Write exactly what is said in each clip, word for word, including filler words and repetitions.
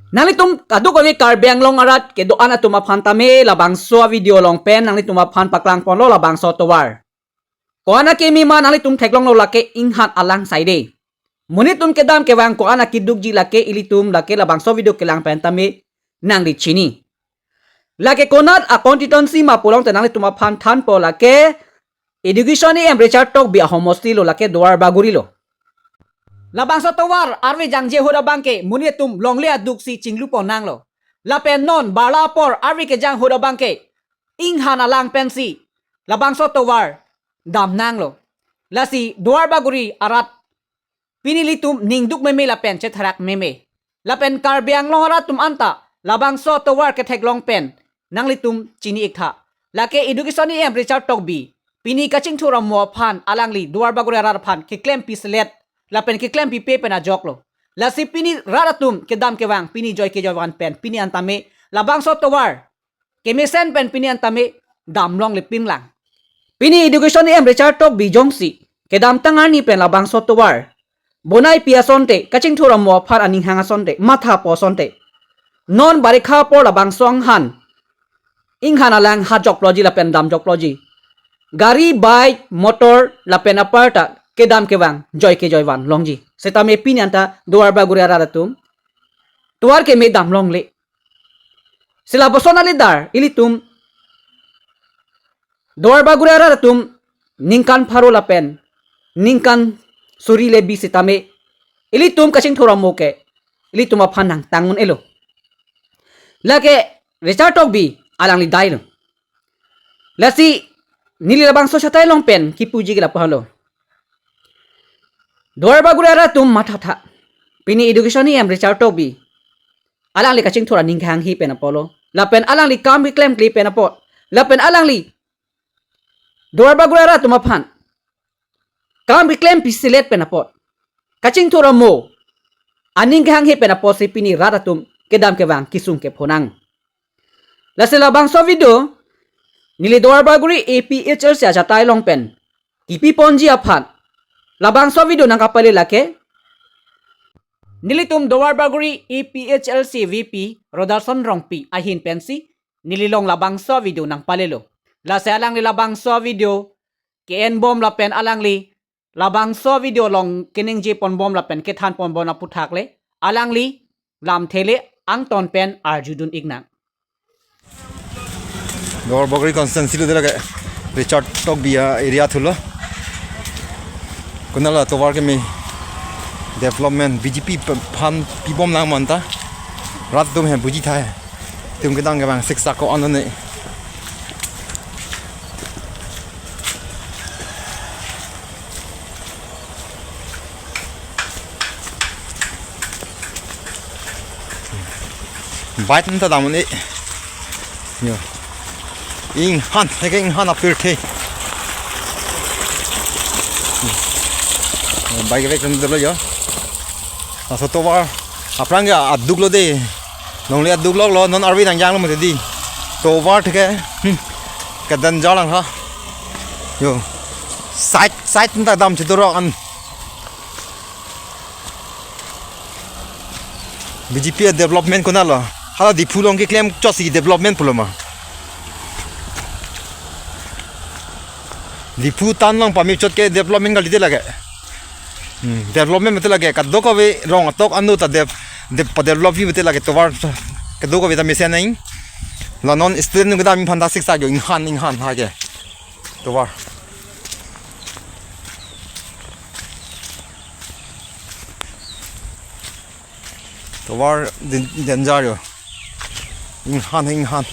Nanglitum kadokave Karbi Anglong arat kedo-an atum aphan tame labangso video along pen nanglitum aphan paklangponlo labangso tovar. Ko-an akeme ma nanglitum theklonglo, lake Inghan alang side. Monit atum kedam kevang ko-an akedukji lake ilitum lake labangso video kelang pen tame nangli chini. Lake konat a constituency ma pulote nanglitum aphan thanpo, lake Education E M Richard Tokbi ahomosti lo, lake Duarbagori lo. Labangso tovar arve jangje ahut abangke monit atum longle aduk si chinglupon nanglo. Lapen non barla apor arve kejang ahut abangke Inghan alang pensi labangso tovar damnanglo. Lasi Duarbagori arat pini ilitum ningduk meme lapen chetharak meme. Lapen Karbi Anglong arat atum anta labangso tovar ketheklong pen nanglitum chini-iktha. Lake Education E M Richard Tokbi pini kachingthur amo aphan alangli Duarbagori arat aphan keklem piselet lapen keklem pipe pen ajoklo. Lasi pini rat atum kedam kevang pini joike joivan pen pini an tame labangso tovar kemesen pen pini an tame damlongle pinlang. Pini Education E M Richard Tokbi jongsi kedamtang arni pen labangso tovar bonaipi asonte, kachingthur amo aphan aning hang asonte, mathapo asonte, non barikha apor labangso Inghan, Inghan alang hajokploji lapen damjokploji. Gari, bike, motor lapen aparta kedam kevang joike joivan longji. Setame pini anta Duarbagori arat atum tovar keme damlongle. Si lapuson alidar ilitum Duarbagori arat atum ningkan pharo lapen ningkan suri le bi setame ilitum kachingthur amo ke ilitum aphan nangtang un-elo. Lake Richard Tokbi alangli dailo. Lasi neli labangso chatai along pen kipuji ke lapu halo. Duarbagori arat atum mathatha. Pini Education E M Richard Tokbi alangli kachingthur aning kehanghe pen apotlo. Lapen alangli kam keklemkle pen apot. Lapen alangli Duarbagori arat atum aphan kam keklem piselet pen apot, kachingthur amo aning kehanghe pen apotsi pini rat atum kedam kevang kesung kephonang. Lasi labangso video neli Duarbagori A P H L C achatai along pen kipiponji aphan labangso video nangkapale lake nelitum Duarbagori A P H L C V P Roderson Rongpi ahin pensi neli along labangso video nangpalelo. Lasi alangli labangso video ke-enbom lapen alangli labangso video along keningje ponbom lapen kethan ponbom aphuthak le alangli lamthe le angton pen arjudun-iknang. Duarbagori constituency lo, dela ke Richard Tokbi a-area thulo. Konatlo tovar keme development B J P pe-, aphan pibom nang manta. Rat atum he buji thai. Itum kedam kevang siksak ko-an lo ne. Bike ta dam un-e. Yo. Inghan, heke Inghan apirthe. Bike vek tum dolo yo. Laso tovar aphrang ke aduk lo de. Longle aduk loklo, non arve nangjanglo mati di. Tovar theke. Hmm. Ke danger lang ha. Yo. Side, side ta dam chedorok an. B J P a-development konatlo. Hala Diphu along keklem chotsi development pulo ma. Diphu town along pame chot ke development kalite lake. Hmm, development mate lake kadokave rong atok anu ta dev-, dev-, pa-develop-ji mate lake tovar kadokave ta mesen nang. La non student nung kedam aphan ta siksak yo Inghan, Inghan hake. Tovar. Tovar dan-, danger yo. Inghan, Inghan.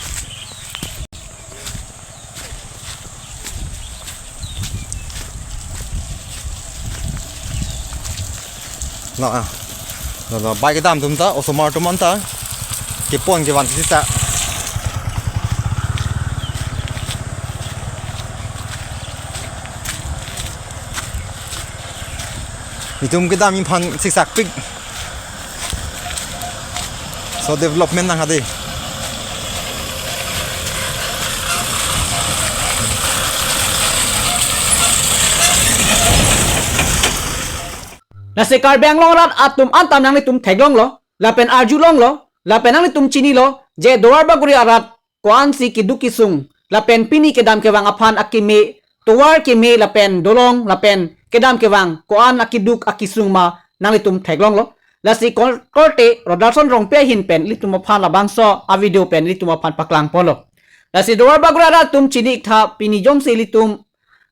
La, la, la, bike kedam atum ta, osomar atum anta kepon kevan sita. Itum kedam aphan siksakpik. So development nang hadi. Lasi Karbi Anglong arat atum anta nanglitum theklonglo, lapen arjulonglo, Lapen nanglitum chinilo je Duarbagori arat ko-ansi keduk kesung lapen pini kedam kevang aphan akeme, tovar keme lapen dolong lapen kedam kevang ko-an akeduk akesung ma nanglitum theklonglo. Lasi kor-, korte Rodarson Rongpi ahin pen ilitum aphan labangso a-video pen ilitum aphan paklangponlo. Lasi Duarbagori arat atum chini-iktha, pini jongsi ilitum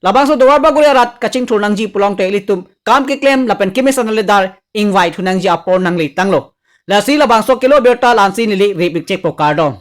labangso Duarbagori arat kachingthur nangji pulote ilitum kam keklem lapen kemesen aledar ingvai thu nangji apor nangletanglo. Lasi labangso kelo abirta la-ansi neli rip-ik chekpo, kardom.